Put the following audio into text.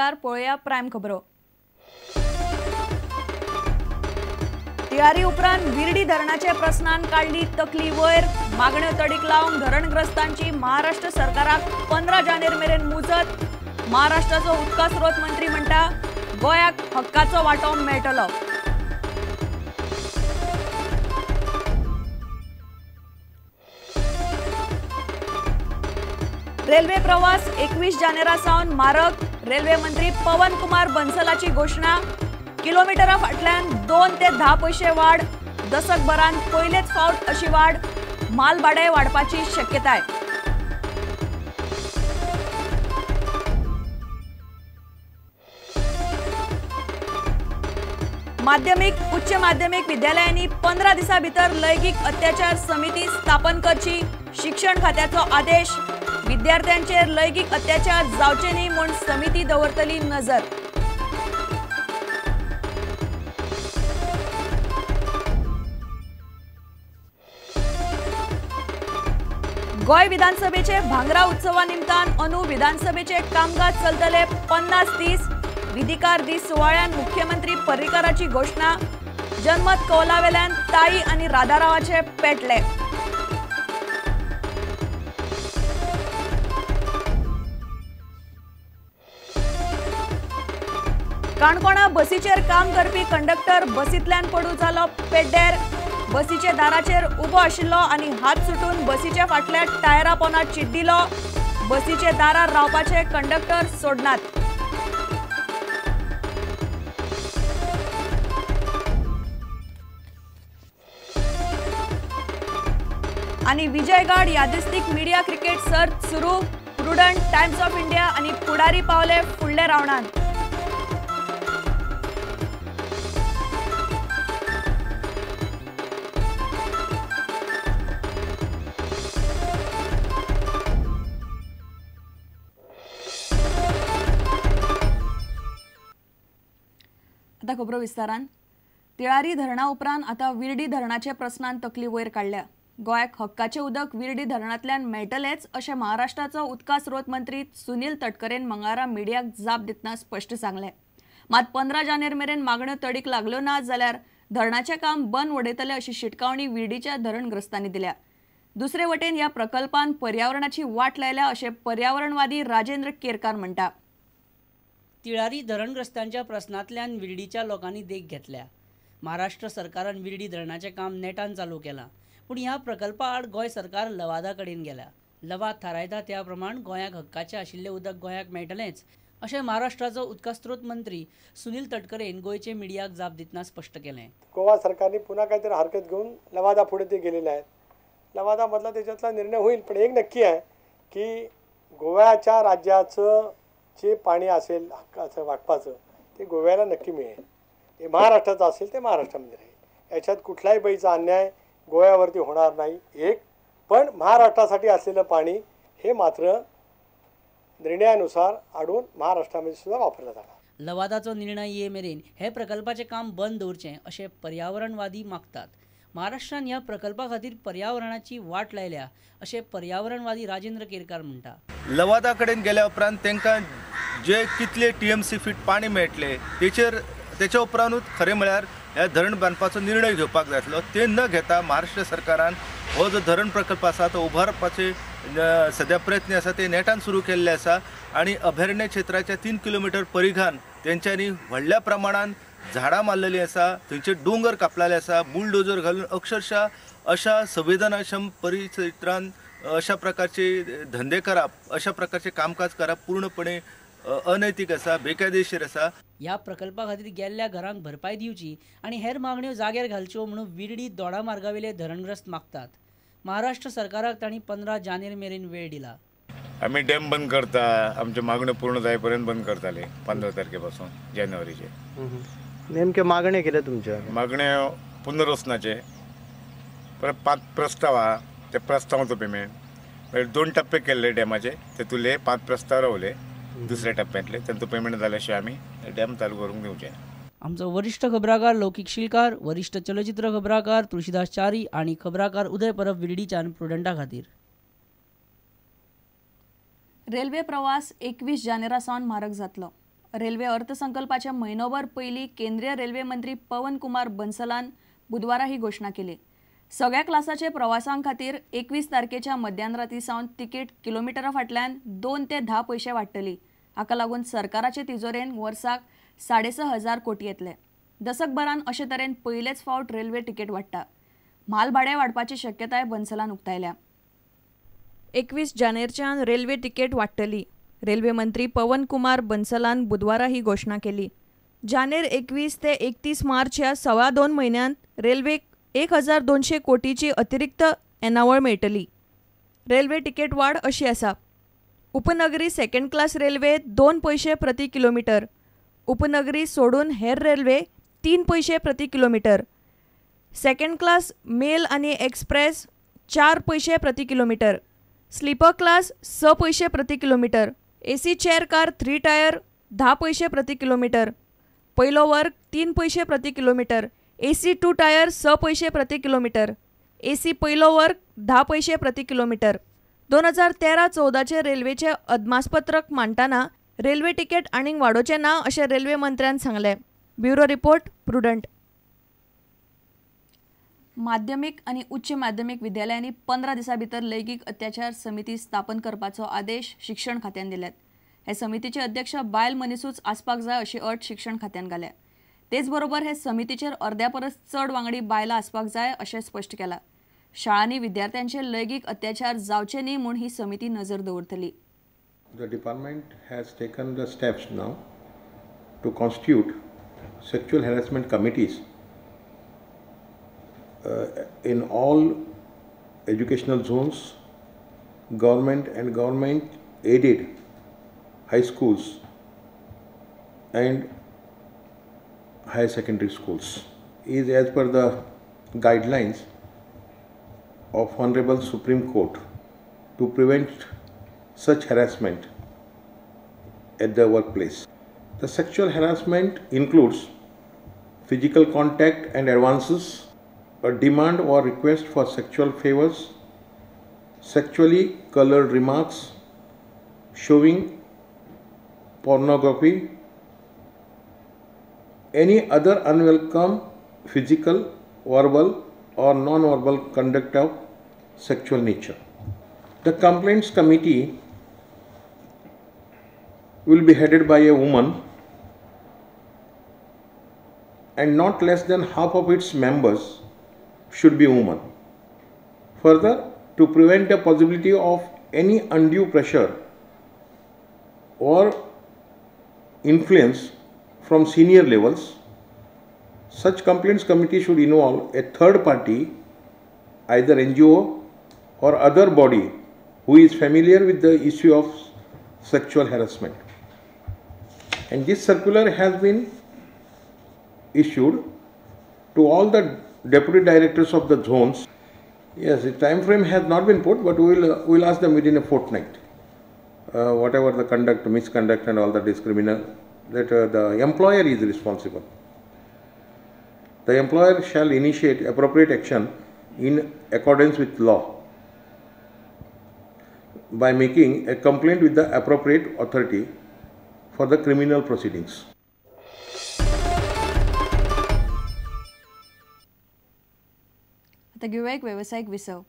नमस्कार, पळोवया प्रायम खबरो। तिळारी उपरांत विर्डी धरणाच्या प्रस्नान काडली तकली वयर। मागण्यो तडीक लावन धरणग्रस्तांची महाराष्ट्र सरकाराक 15 जानेर मेरेन मुजत। महाराष्ट्राचो उदका स्रोत मंत्री म्हणटा गोंयाक हक्काचो वांटो मेळटलो। रेल्वे प्रवास 21 जानेरा सावन मारक। रेल्वे मंत्री पवन कुमार बन्सलाची घोषणा। किलोमिटरा फाटल्यान 2 ते 10 पैशे वाड। दशकभरान पयलेच फावट अशी वाड। माल भाडें वाडपाची शक्यताय। माध्यमिक उच्च माध्यमिक विद्यालयांनी 15 दिसां भितर लैंगिक अत्याचार समिती स्थापन करची, शिक्षण खात्याचो आदेश। विद्यार्थ्यांचेर लैंगिक अत्याचार जावचे न्ही म्हूण समिती दवरतली नजर। गोंय विधानसभेचे भांगरा उत्सवा निमतान अंदू विधानसभेचे कामकाज चलतले 50 दीस। विधिकार दीस सुवाळ्यान मुख्यमंत्री पर्रीकाराची घोषणा। जनमत कौलावेल्यान ताई आनी राधारावाचे पेटले। काणकोणा बसीचेर काम करपी कंडक्टर बसींतल्यान पडू जालो पेड्डेर। बसीचे दाराचेर उबो आशिल्लो आनी हात सुटून बसीच्या फाटल्या टायरा पोना चिड्डिलो। बसीचे दारार रावपाचे कंडक्टर सोडनात। आनी विजयगड यादस्तीक मिडिया क्रिकेट सर्त सुरू। प्रुडंट, टायम्स ऑफ इंडिया आनी पुढारी पावले फुडल्या रावंडांत। आता खबरो विस्तारान। तिळारी धरणा उपरांत आता विर्डी धरणाच्या प्रस्नान तकली वयर काडल्या। गोंयाक हक्काचें उदक विर्डी धरणांतल्यान मेळटलेंच अशें महाराष्ट्राचो उदका स्रोत मंत्री सुनील तटकरेन मंगळारा मिडियाक जाप दितना स्पश्ट सांगलें। मात 15 जानेर मेरेन मागण्यो तडीक लागल्यो ना जाल्यार धरणाचें काम बंद उडयतले अशी शिटकावणी विर्डीच्या धरणग्रस्तांनी दिल्या। दुसरे वटेन ह्या प्रकल्पान पर्यावरणाची वाट लायल्या अशें पर्यावरणवादी राजेंद्र केरकार म्हणटा। तिळारी धरणग्रस्तांच्या प्रस्नांतल्यान विर्डीच्या लोकांनी देख घेतल्या। महाराष्ट्र सरकारान विर्डी धरणाचें काम नेटान चालू केलां, पूण ह्या प्रकल्पा आड गोंय सरकार लवादा कडेन गेल्या। लवाद थारायता त्या प्रमाण गोंयाक हक्काचें आशिल्लें उदक गोंयाक मेळटलेंच अशें महाराष्ट्राचो उदका स्रोत मंत्री सुनील तटकरेन गोंयचे मिडियाक जाप दितना स्पश्ट केलें। गोवा सरकारने पुन्हा काहीतरी हरकत घेऊन लवादा पुढे ते गेलेले आहेत। लवादामधला त्याच्यातला निर्णय होईल, पण एक नक्की आहे की गोव्याच्या राज्याचं जे पाणी असेल हक्काचं वाटपाचं ते गोव्याला नक्की मिळेल। ते महाराष्ट्राचं असेल ते महाराष्ट्रामध्ये राहील। याच्यात कुठल्याही बाईचा अन्याय गोव्यावरती होणार नाही एक, पण महाराष्ट्रासाठी असलेलं पाणी हे मात्र निर्णयानुसार आडून महाराष्ट्रामध्ये सुद्धा वापरलं जाणार। लवादाचो निर्णय ये मेरेन हे प्रकल्पाचें काम बंद दवरचें अशें पर्यावरणवादी मागतात। महाराष्ट्रान ह्या प्रकल्पा खातीर पर्यावरणाची वाट लायल्या अशें पर्यावरणवादी राजेंद्र केरकार म्हणटा। लवादा कडेन गेल्या उपरांत तांकां जे कितले TMC feet पाणी मेळटले तेचेर तेच्या उपरांतूच खरें म्हळ्यार ह्या धरण बांदपाचो निर्णय घेवपाक जाय आसलो। ते न घेता महाराष्ट्र सरकारान हो जो धरण प्रकल्प आसा तो उबारपाचे सद्या प्रयत्न आसा ते नेटान सुरू केल्ले आसा आनी अभयारण्य क्षेत्राच्या 3 किलोमिटर परिघान तेंच्यांनी व्हडल्या प्रमाणान झाडां मारलेली आसा, थंयचे दोंगर कापलेले आसा, बुलडोजर घालून अक्षरशः अशा संवेदनाक्षम परिक्षेत्रान अशा प्रकारचे धंदे करप, अशा प्रकारचे कामकाज करप पूर्णपणे अनैतिक आसा, बेकायदेशीर आसा। ह्या प्रकल्पा खातीर गेल्ल्या घरांक भरपाय दिवची आनी हेर मागण्यो जाग्यार घालच्यो म्हणून विर्डी दोडा मार्गावेले धरणग्रस्त मागतात। महाराष्ट्र सरकाराक तांणी 15 जानेर मेरेन वेळ दिला। आमी डॅम बंद करता, आमच्यो मागण्यो पूर्ण जाय पर्यंत बंद करताले 15 तारखे पासून जानेवारीचे। नेमके मागणे कितें तुमच्यो? मागण्यो पुनर्वसनाचे, परत 5 प्रस्ताव आहा ते प्रस्तावाचो पेमेंट, मागीर 2 टप्पे केल्ले डॅमाचे, तेतूंतले 5 प्रस्ताव रावले दुसऱ्या टप्प्यांतले, तांचो पेमेंट जाल्या शिवाय आमी डॅम चालू करूंक दिवचे। आमचो वरिश्ठ खबराकार लौकीक शिलकार, वरिश्ठ चलचित्र खबराकार तुळशीदास च्यारी आनी खबराकार उदय परब विर्डीच्यान प्रुडंटा खातीर। रेल्वे प्रवास 21 जानेरा सावन म्हारग जातलो। रेल्वे अर्थसंकल्पाच्या म्हयनोभर पयलीं केंद्रीय रेल्वे मंत्री पवन कुमार बन्सलान बुधवारा ही घोशणा केली. सगळ्या क्लासाचे प्रवासां खातीर 21 तारखेच्या मध्यानराती सावन तिकीट किलोमिटरा फाटल्यान 2 ते 10 पयशे वाडटली. हाका लागून सरकाराचे तिजोरेन वर्साक 6,500 कोटी येतले. दसकभरान अशे तरेन पयलेच फावट रेल्वे तिकेट वाडटा. म्हाल भाडें वाडपाची शक्यताय बन्सलान उक्तायल्या. 21 जानेरच्यान रेल्वे तिकेट वाडटली. रेल्वे मंत्री पवन कुमार बन्सलान बुधवारा ही घोशणा केली. जानेर 21 ते 31 मार्च ह्या 2.25 म्हयन्यांत रेल्वेक 1200 कोटीची अतिरिक्त येणावळ मेळटली. रेल्वे तिकेट वाड अशी आसा. उपनगरी सेकंड क्लास रेल्वे 2 पयशे प्रति किलोमिटर, उपनगरी सोडून हेर रेल्वे 3 पयशे प्रति किलोमिटर, सेकंड क्लास मेल आनी एक्सप्रेस 4 पयशे प्रति किलोमिटर, स्लीपर क्लास 6 पयशे प्रति kilometre, AC chair car 3 tier 10 पयशे प्रति किलोमिटर, पयलो वर्ग 3 पयशे प्रति किलोमिटर, एसी 2 टायर 6 पयशे प्रति किलोमिटर, एसी पयलो वर्ग 10 पयशे प्रति किलोमिटर. 2013-14 रेल्वेचे अदमासपत्रक मांडटना रेल्वे तिकेट आनीक वाडोवचें ना अशें रेल्वे मंत्र्यान सांगलें. Bureau report, Prudent. माध्यमिक आनी उच्च माध्यमिक विद्यालयांनी 15 दिसां भितर लैंगीक अत्याचार समिती स्थापन करपाचो आदेश शिक्षण खात्यान दिल्यात. हे समितीचे अध्यक्ष बायल मनिसूच आसपाक जाय अशी अट शिक्षण खात्यान घाल्या. तेच बरोबर हे समितीचेर अर्द्या परस चड वांगडी बायलां आसपाक जाय अशें स्पश्ट केलां. शाळांनी विद्यार्थ्यांचे लैंगीक अत्याचार जावचे न्ही म्हूण ही समिती नजर दवरतली. The department has taken the steps now to constitute sexual harassment committees in all educational zones, government and government aided high schools and higher secondary schools. Is as per the guidelines of Honorable Supreme Court to prevent such harassment at the workplace. The sexual harassment includes physical contact and advances, a demand or request for sexual favors, sexually colored remarks, showing pornography, any other unwelcome physical, verbal or non-verbal conduct of sexual nature. The complaints committee will be headed by a woman and not less than half of its members should be women. Further, to prevent the possibility of any undue pressure or influence from senior levels, such complaints committee should involve a third party, either NGO or other body who is familiar with the issue of sexual harassment. And this circular has been issued to all the deputy directors of the zones. Yes, the time frame has not been put, but we will ask them within a fortnight. Whatever the conduct, misconduct and all that is criminal, that the employer is responsible. The employer shall initiate appropriate action in accordance with law by making a complaint with the appropriate authority for the criminal proceedings. आता घेऊया एक व्यावसायिक विसव.